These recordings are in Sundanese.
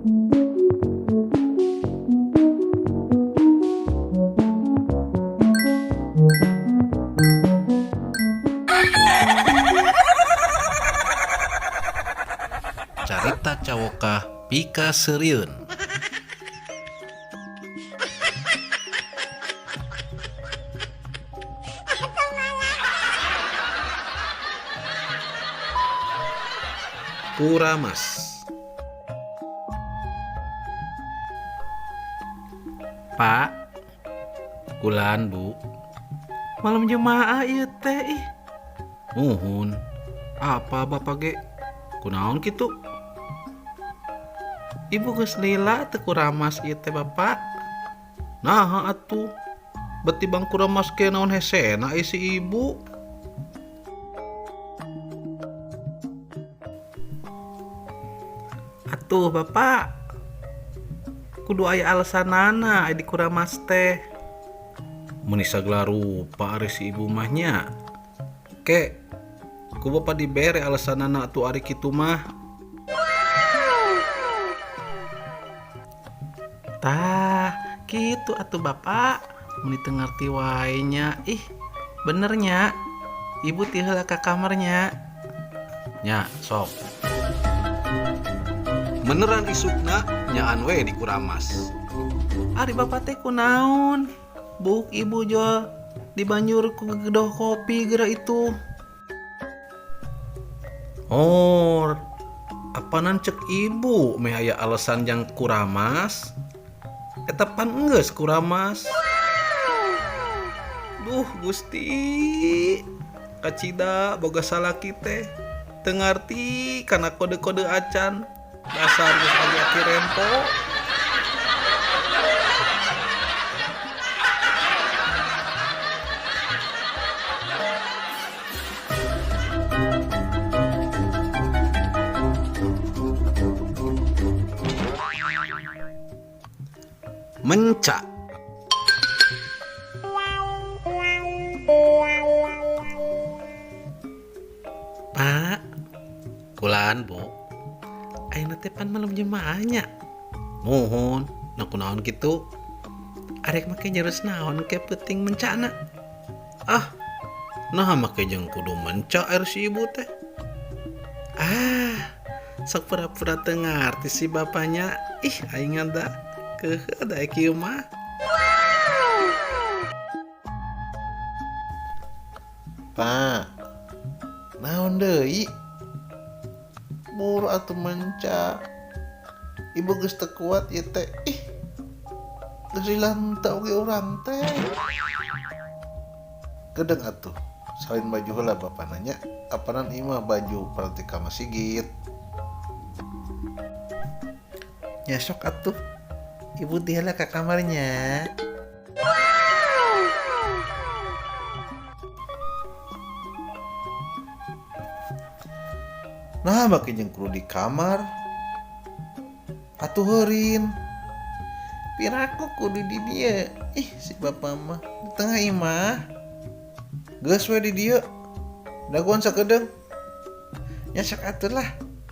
Carita cawokah pikaseurieun. Kuramas. Pak, kulan Bu. Malam jemaah ieu teh ih. Muhun. Apa bapak ge? Kunaon kitu? Ibu geus lila teu kuramas ieu teh bapak. Naha atuh. Beti bang kuramas ke naon hesena isi ibu. Atuh bapak. Kudu aya alasanana aya di kuramas teh. Meuni sagala rupa ari si ibu mah nya. Ke, ku bapak dibere alasanana atuh ari kitu mah. Tah, kitu atuh bapak. Meuni teu ngarti wae nya. Ih, bener nya. Ibu ti heula ka kamarnya. Nya, sok. Beneran isukna nyaan we di kuramas. Ari bapak teh kunaon? Buuk ibu jual dibanjur ku gedoh kopi geura itu. Or, apanan cek ibu meh aya alasan jang kuramas? Eta pan enggeus kuramas. Duh Gusti, kacida boga salaki teh teu ngarti kana kode-kode acan. Dasar geus aki-aki rempo. Menca. Pak, kulan Bu. Ayeuna teh pan malam jemaahnya. Muhun, nah kunaon kitu? Arek make jurus naon ke peuting mencana? Ah, nah make jeung kudu menca air si ibu teh. Ah, sok pura-pura teu ngarti si bapaknya. Ih, aing da keuheuh da kieu mah. Pak, naon deui? Buru atuh menca. Ibu geus teu kuat ieu teh. Ih, geus dilanta oge urang teh. Gedeng atuh, salin baju heula bapak nanya, apanan ieu mah baju praktika masigit. Nya sok atuh. Ibu ti heula ka kamarnya. Nah, make jeung kudu di kamar. Atuh heurin. Piraku kudu di dieu. Ih, si bapak mah di tengah imah. Geus we di dieu. Dagoan sakedeung. Nya sok atuh lah.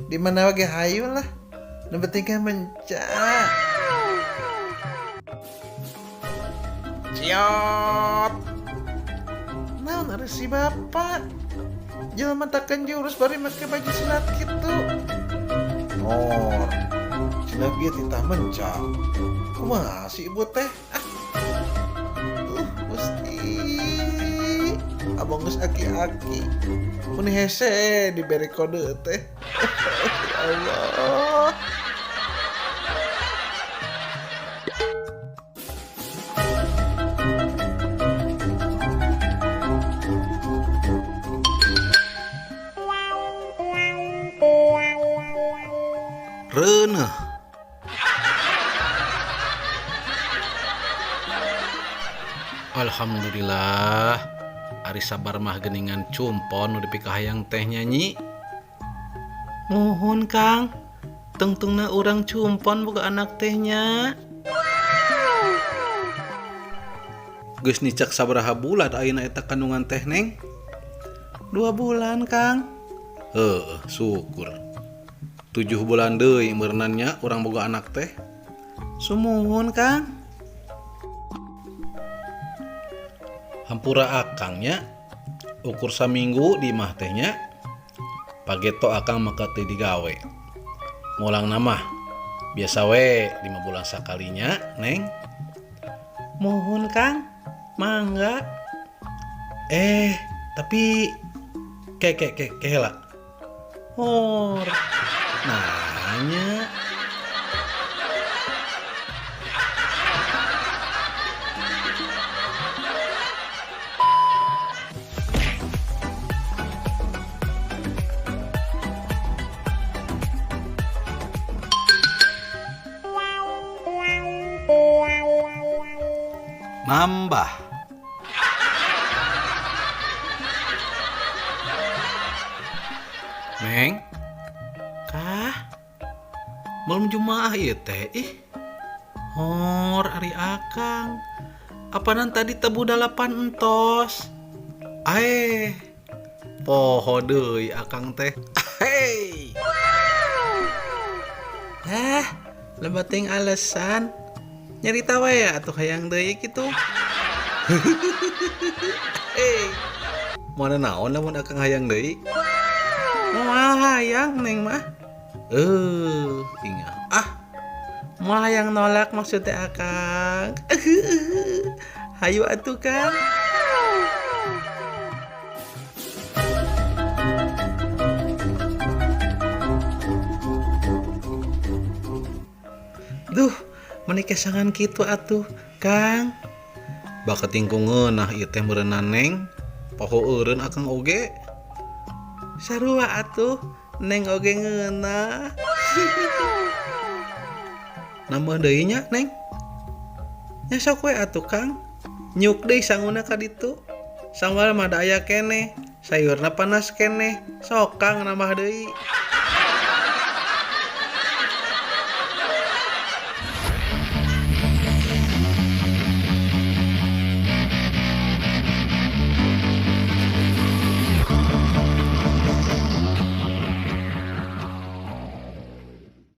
Di mana ge hayu lah. Nu penting kan menca. Ciot. Naon ari si bapak? Jelema takkan jurus bari make baju sunat kitu. Nor. Cenah ge titah menca. Kumaha si ibu teh? Ah. Gusti. Abang geus aki-aki. Mun hese dibere kode teh. Ya Allah. Reuneuh. Alhamdulillah. Ari sabar mah geuningan cumpon nu dipikahayang teh nyanyi. Muhun Kang, tungtungna urang cumpon boga anak teh nya. Geus nicak sabaraha bulan ayeuna eta kandungan teh Neng? 2 bulan Kang. Heuh, syukur. 7 bulan deui meureunnan nya urang boga anak teh. Sumuhun Kang. Hampura akang nya ukur saminggu di imah teh nya. Pageto akang maka teu digawe. Ngulang nama biasa we 5 bulan sakalinya Neng. Muhun Kang, mangga. Tapi ke ke ke ke heula. Hor. Nanya. Nambah. Neng, kah? Malam Jumaah ieu teh ih. Hor ari akang. Apanan tadi tebu 8 entos. Aeh. Poho deui akang teh. Hei. Lebating alasan. Nyarita wae atuh hayang deui kitu. Hei. Mana naon lamun akang hayang deui? Moal hayang Neng mah. Ingat. Ah, moal hayang nolak maksudnya akang. Hayu atuh Kang. Duh, meuni kesangan kitu atuh, Kang. Baketing ku ngeunah ieu teh meureunna Neng. Poho eureun akang oge. Sarua atuh, Neng oge ngeunah. Nambah deui nya, Neng? Nya sok we atuh, Kang. Nyuk deui sanguna ka ditu. Sambal mah da aya keneh, sayurna panas keneh. Sok Kang nambah deui.